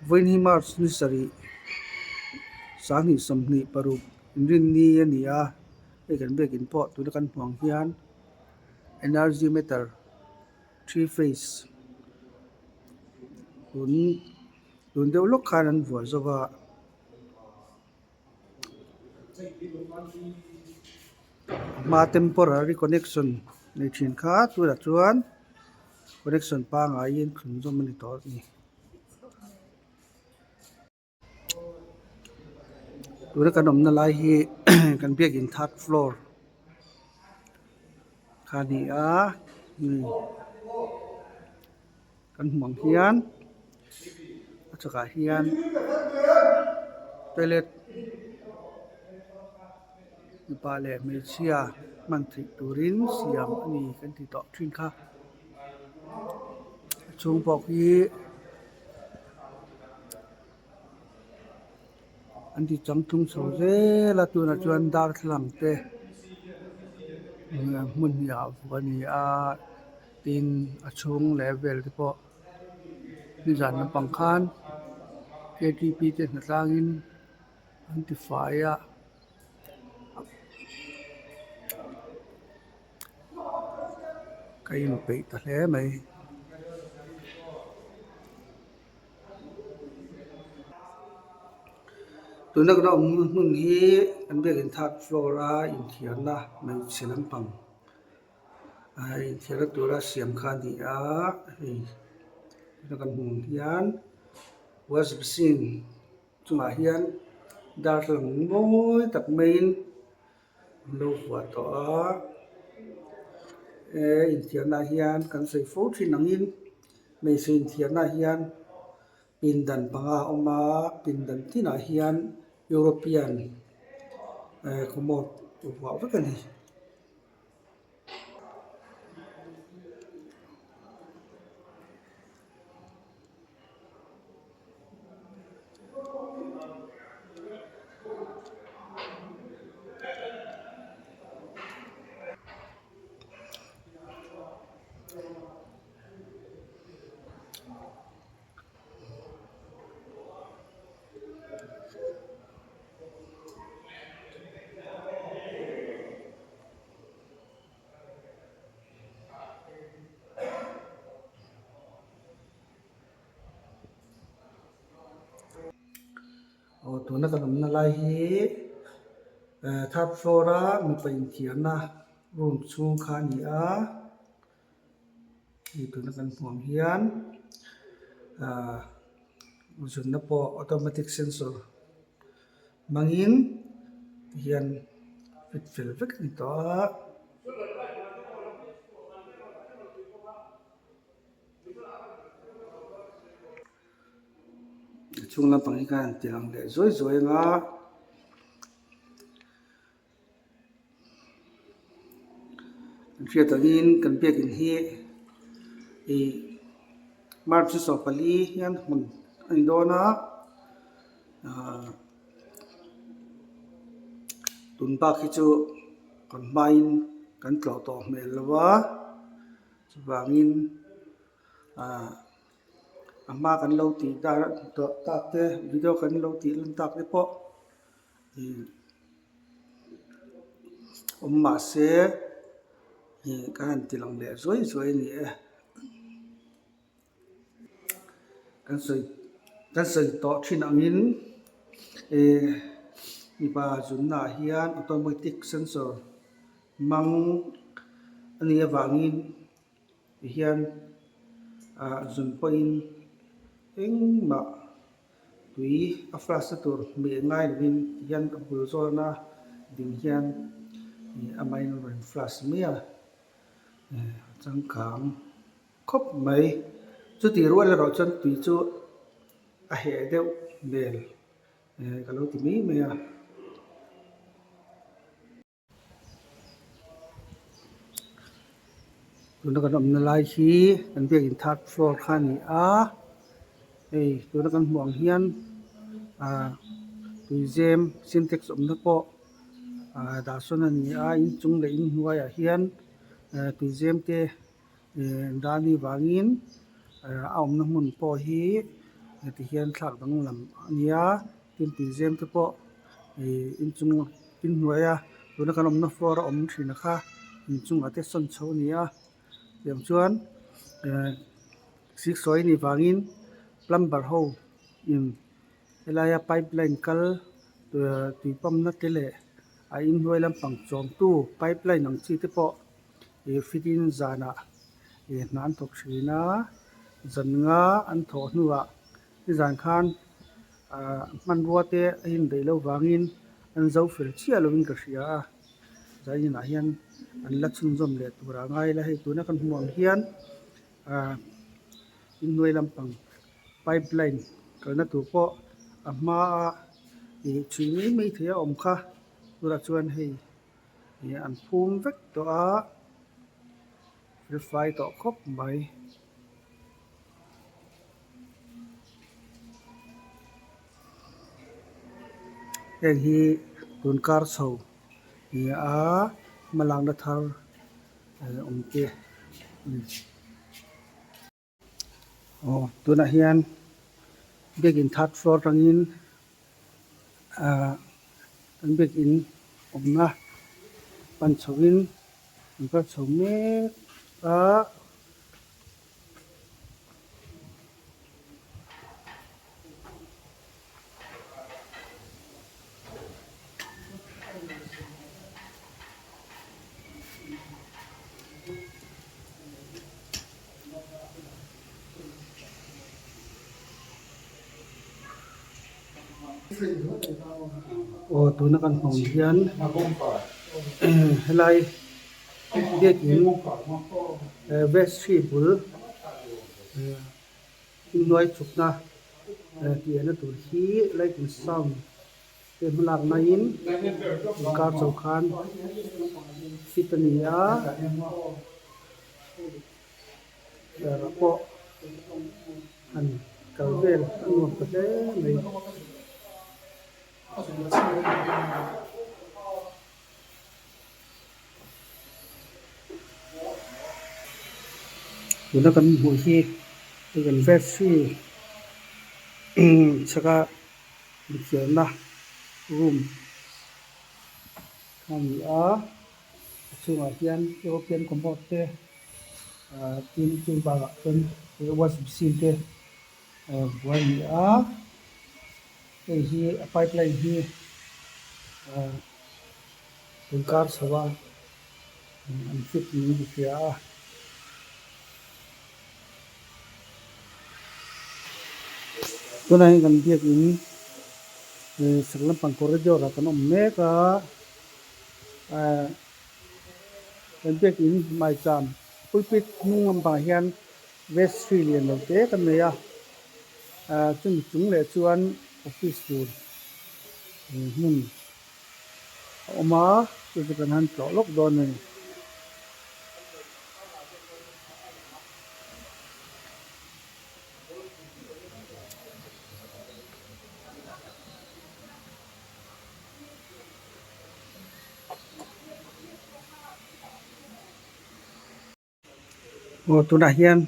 Vawiin hi March ni sarih 2026 inrinni a ni a, hei kan biakin pawh tuna kan hmuh ang hian energy meter three phase tun tun deuh lawk khan an vuah zo va. A hma temporary connection nei thin kha tunah chuan connection pangaiin thlunzawm a ni tawh a ni. Tuna kan awmna lai hi kan biakin third floor kha a ni a kan hmuh ang hian a chhakah hian toilet mipa leh hmeichhia hman theih turin siam a ni kan ti tawh thin kha a chhung pawh khi an ti changtlung chho zel a tunah chuan darthlalang te hmun hnih ah vuah a ni a tin a chhung leh vel te pawh nizan lampang khan k t p te hnatlangin an ti fai a. Ka inpeih ta hle mai. Tuna kan awm hmun hi an biakin third floor a inthiarna hmeichhe lampang ah inthiarna tura siam kha a ni a hei tuna kan hmuh ang hian wash basin chungah hian darthlalang mawi tak maiin an lo vuah tawh a he inthiarna ah hian kan sawi fo thin angin hmeichhe inthiarna ah hian pindan panga a awm a pindan tinah hian european eh commode vuah vek a ni. Aw tuna kan awmna lai hi eh third floor a mipa inthiarna room chhung kha a ni a hei tuna kan hmuh ang hian ah zunna pawh automatic sensor hmangin tihian fit fel vek a ni tawh a. A chhung lampang hi khan an ti lang leh zuai zuai ang a an hriat angin kan biakin hi ih march ni 14 hian hawn a ni dawn a ahh tun bak hi chu kan hmain kan tlawh tawh hmel lo a. Chuvangin ah a hma kan lo tih dar tawh tak te video kan lo tih lan tak te pawh ih awm mah se ih kan han ti lang leh zuai zuai a ni e. Kan sawi kan sawi tawh thin angin ih mipa zunna ah hian automatic sensor Mang a nih avangin tihian ah zun pawhin engmah tui a flash na tur hmeh ngai lovin tihian a bul zawna ding hian ih amahin a rawn flash mai a eh a changkang khawp mai. Chutih rual erawh chuan tui chu a heh deuh hmel eh ka lo ti mai mai a. Tuna kan awmna lai hi kan biakin third floor kha a ni a hei tuna kan hmuh ang hian ah tuizem sintex awmna pawh ah dah sawn a ni a inchung leh inhnuaiah hian eh tuizem te eh dah a nih vangin ah a awmna hmun pawh hi. Heti hian thlak danglam a nia tin tuizem te pawh ih inchung inhnuaia tuna kan awmna floor a awm thin a kha inchungah te sawn chho a ni a tiang chuan eh siksawi a nih vangin plumber ho in helaia pipe line kal tui pump na te leh a inhnuai lampang chawmtu pipe line ang chi te pawh ih fit in zanah ih hna an thawk thin a zan nga an thawh hnuah nizan khan ah hmanrua te a indaih loh vangin an zo fel chiah lovin ka hria a zaninah hian an la chhunzawm leh tur a ngai la hei tuna kan hmuh ang hian ah inhnuai lampang pipe line kalna tur pawh a hmaa ih chhui mai mai theih a awm kha tunah chuan hei ih an phum vek tawh a felfai tawh khawp mai. Heng hi tun kar chho ni a hmalakna thar awm te a ni. Aw tunah hian biakin third floor atangin ahh kan biakin awmna pan chhoin an kal chho mek a. Aw tuna kan hmuh ang hian helai biakin vestry bul inhnuai chhukna tihna tur hi light and sound te hmalak naiin inkar chho khan fit a ni a dawrah pawh han kal vel a nuam ta hle mai. Tuna kan hmuh hi hei kan vestry chhaka inthiarna room a ni a a chhungah hian european commode te ah tin chu bakah chuan wash machine te buai a ni a hei hi a pipe line hi ah inkar chho a an fit niin ka hria a. Tunah hian kan biakin sak lampang corridor ah kan awm mek a ah kan biakin maicham pulpit hnung lampangah hian vestry lian lo te kan nei a ah chumi chung leh chuan office tur hmun a awm a chu chu kan han tlawh lawk dawn a ni. Aw tunah hian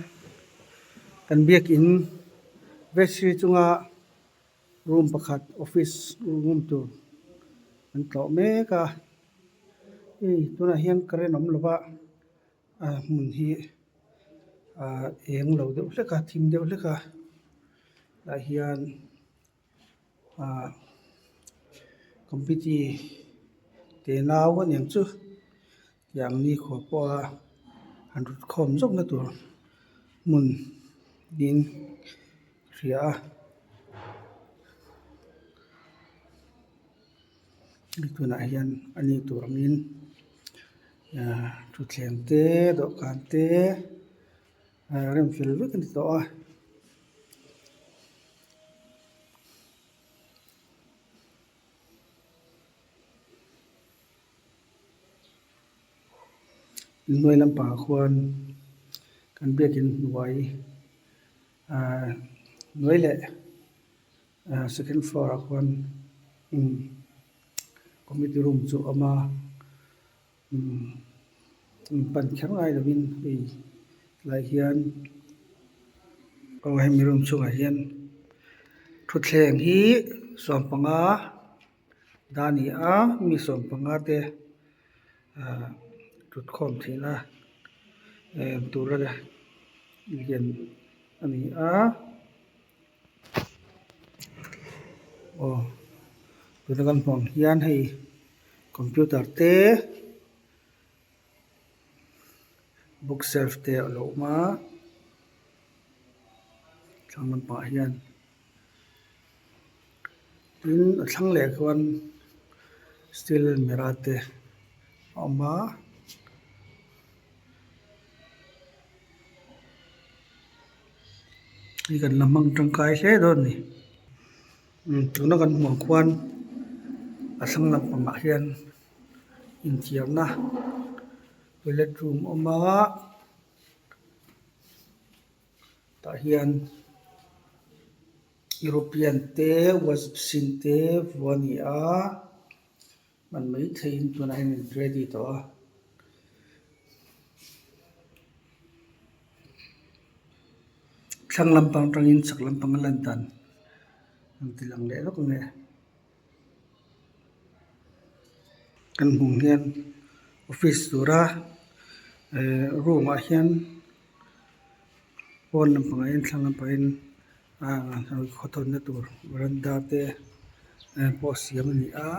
kan biakin vestry chunga room pakhat office room tur an tlawh mek a hei tunah hian current awm lova a hmun hi ah eng lo deuh hlek a thim deuh hlek a tah hian. Ahh committee te nau a niang chu tiang nikhua pawha han rut khawm zawk na tur hmun niin ka hria a hei tunah hian a ni tur angin ahh thutthleng te dawhkan te rem fel vek a ni tawh a. Inhnuai lampangah khuan kan biakin hnuai ahh hnuai leh ahh second floor ah khuan umm committee room chu a awm a umm pan kher ngai lovin hei tlaiah hian aw hemi room chhungah hian. Thutthleng hi sawmpanga dah a ni a mi sawmpanga te ahh thutkhawm theihna tura lian a ni a aw tuna kan hmuh ang hian hei computer te book shelf te a lo awm a thlang lampangah hian tin a thlang leh chuan steel almirah te a awm a. Hei kan la hmang tangkai hle dawn a ni tuna kan hmuh ang khuan a thlang lampangah hian inthiarna toilet room a awm a tah hian European te wash basin te vuah a ni a hman mai theihin tunah hian an ready tawh a. Thlang lampang atangin chhak lampang a lan dan an ti lang leh lawk ang e. Kan hmuh ang hian office tura ehh room ah hian pawn lampangah hian thlang lampangah hian ahh khawthawnna tur veranda te pawh siam a ni a.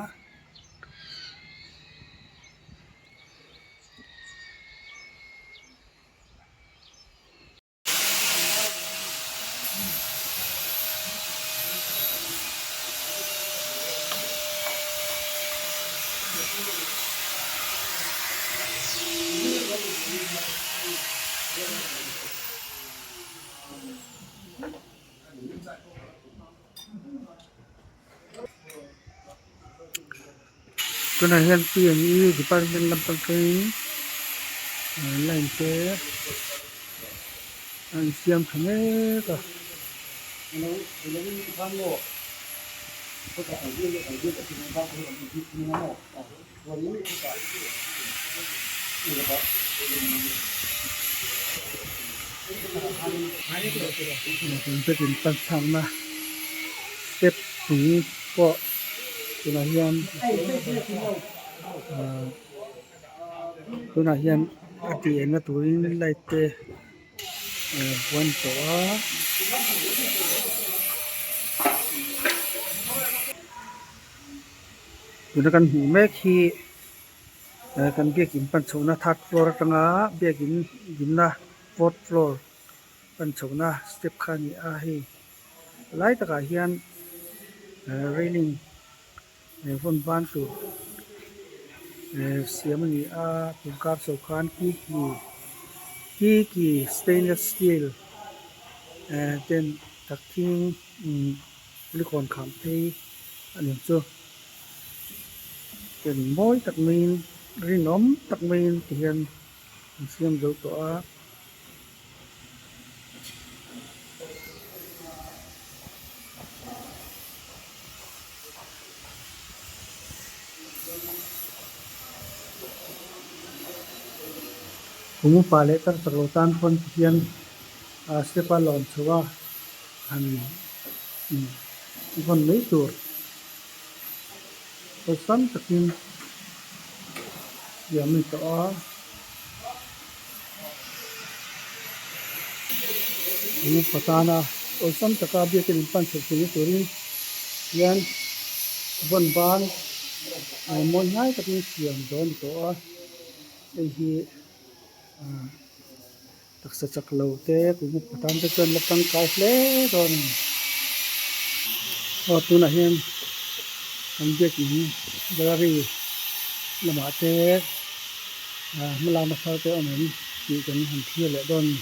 Tunah hian P and E department lampang atangin line te a insiam tha mek a. Biakin pan chhakna step chung pawh tunah hian ahh tunah hian a tih enna turin light te buan tawh a. Tuna kan hmuh mek hi kan biakin pan chhohna third floor atanga biakin dinna fourth floor pan chhohna step kha a ni a hei lai takah hian railing vawn ban tur siam a ni a tun kar chho khan kiki kiki stainless steel ten thakthing likawn kham phei a ni chu ken mawi tak maiin rinawm tak maiin tihian an siam zo tawh a. Kum upa leh tar chak lo tan pawn tihian step a lawm chho a han vawn mai tur awlsam takin siam a ni tawh a. Upa tana awlsam taka biakin in pan chhoh theihna turin hian vawn ban mawi hnai takin siam dawn a ni tawh a hei hi ah taksa chak lo te kum upa tan te chuan la tangkai hle dawn a ni aw tunah hian kan biakin gallery lamah te ah hmalakna thar te a awm em tih kan han thlir leh dawn a ni.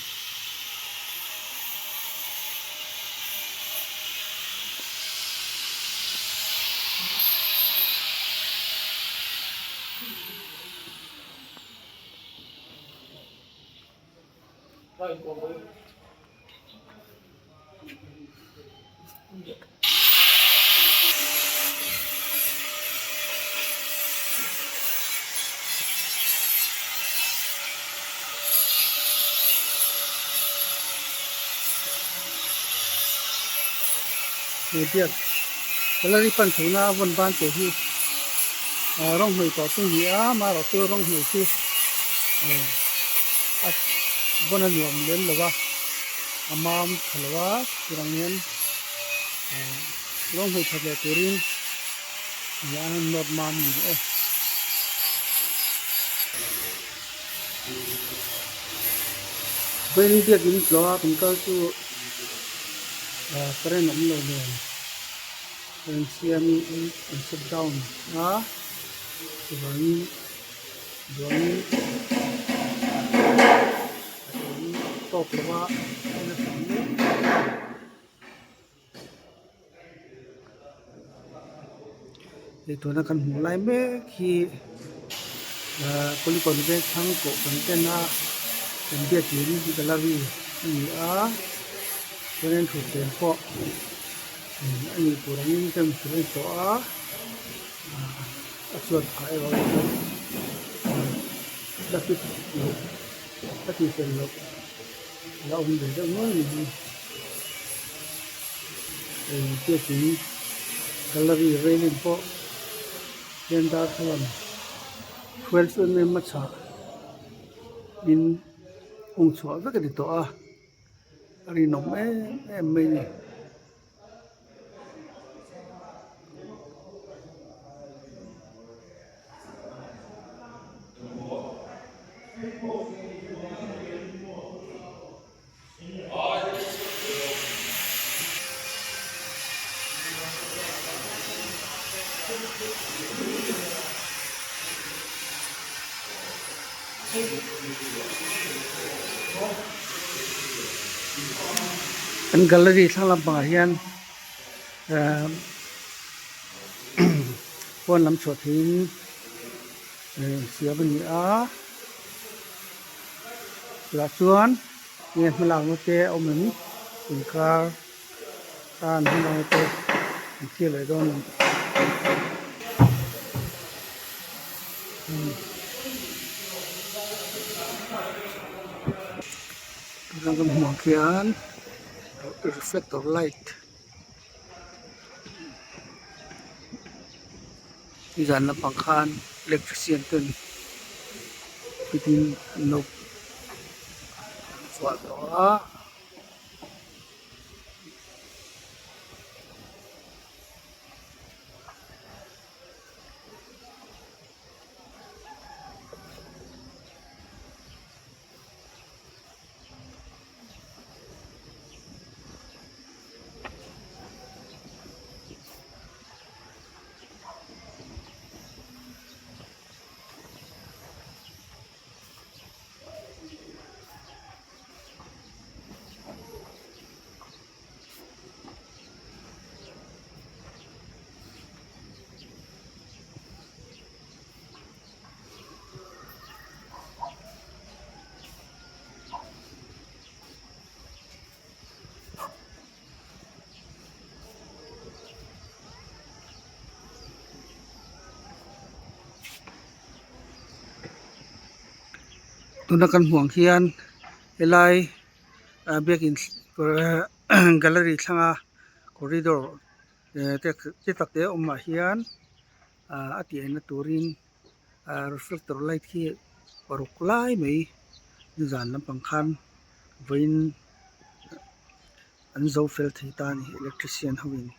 He biak gallery pan chhohna a vawn ban tur hi rawng hnawih tawh chu a ni a, amaherawhchu rawng hnawih chu a vawn a nuam lem lo va, a mam tha lo a, chuvang hian rawng hnawih that leh turin an han nawt mam a ni e. Vawiin biakin tlawh a kan kal chu current awm lo nen current siam in an shut down a chuvangin duangin a eng tawk lo a en a hran mek. Hei tuna kan hmuh lai mek hi ahh kulikawn vengthlang kohhran tena an biakin gallery a ni a chuanin thutthleng pawh a nih tur angin rem fel a ni tawh a a chuan phah erawh chuan la fit loh la tih fel loh. La awm ve deuh nual mai hi eng biakin gallery railing pawh hian darthlalang 12 mm a chhah in hung chhuah vek a ni tawh a a rinawm em em mai a ni. An gallery thlang lampangah hian ehh pawn lam chhuah theihin ehh siam a ni a chutah chuan nge hmalakna te a awm em inkar tan hmalakna te an thlir leh dawn a ni. Tuna kan hmuh ang khian reflector light nizan lampang khan electrician ten fitin an lo vuah tawh a. Tuna kan hmuh ang hian helai ah biakin gallery thlanga corridor te tak te awmah hian ah a tih enna turin ah reflector light hi paruk lai mai nizan lampang khan vawiin an zo fel thei ta a ni electrician ho in.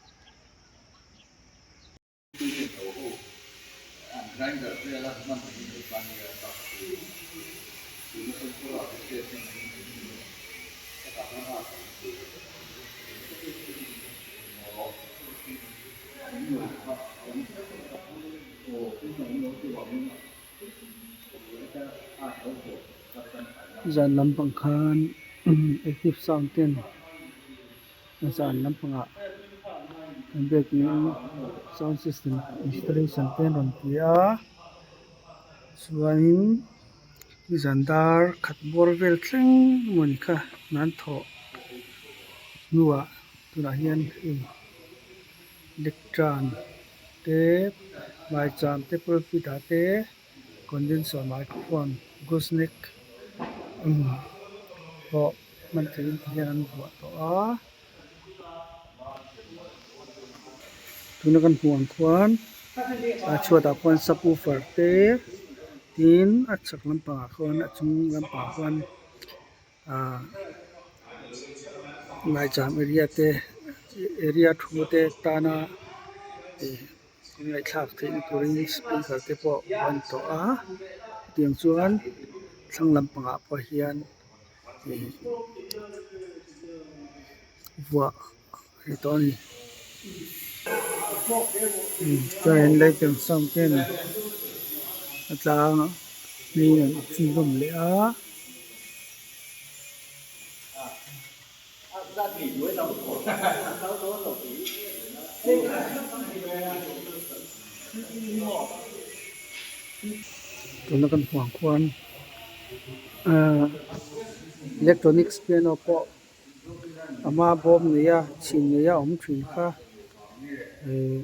Zan lampang khan active sound ten zan lampangah kan biakin sound system installation te an rawn ti a chuanin zan dar khat bawr vel thleng mawni kha an thawh hnuah tunah hian hei lectern te maicham te pulpit ah te condenser microphone gooseneck pawh hman theihin ti hian an vuah tawh a. Tuna kan hmuh ang khuan a chhuatah khuan subwoofer te tin a chhak lampangah khuan a chung lampangah khuan ah ngaicham area te area thu te tana ih ngaihthlak theihna turin speaker te pawh a ni tawh a tiang chuan thlang lampangah pawh hian ih vuah a ni tawh a ni. Chuanin light and sound ten a tlang hming an chhunzawm leh a. Tuna kan hmuh ang khuan ahh electronics piano pawh a hma bawm neia chhin neia awm thin kha ihh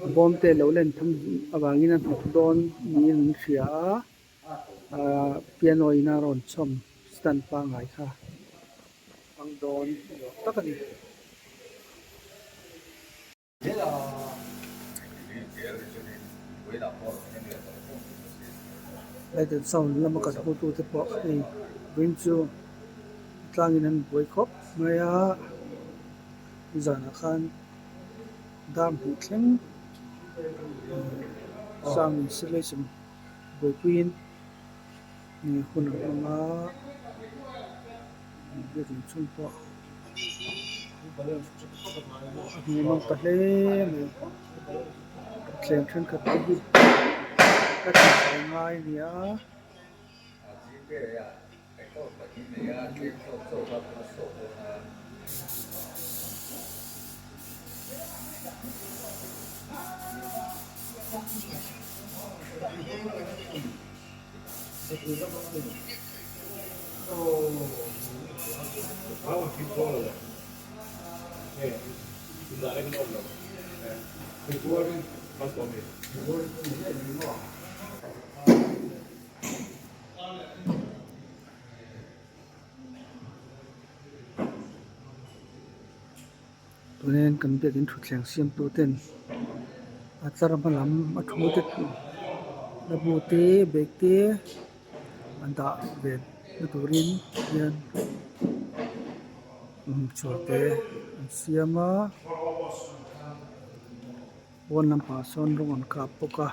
a bawm te lo len thum avangin a hnawk dawn niin an hria a. Ahh piano in a rawn chhawm stand pangngai kha hmang dawn ni awm tak a ni. Light and sound lama kan hotute pawh hei vawiin chu tlangin an buai khawp mai a, nizanah khan dar hmuh thleng sound installation Buaipuiin hun an hmang a, biakin chhung pawh a hmuhnawm ta hle mai. Thleng thenkhat te hi ka tihfai ngai a ni a. Tunin kan biakin thutthleng siamtu ten a tlar hma lam a thu te a bu te bag te an dah ve na turin hian chhuar te an siam a pawn lampangah sawn rawng an kap bawk a.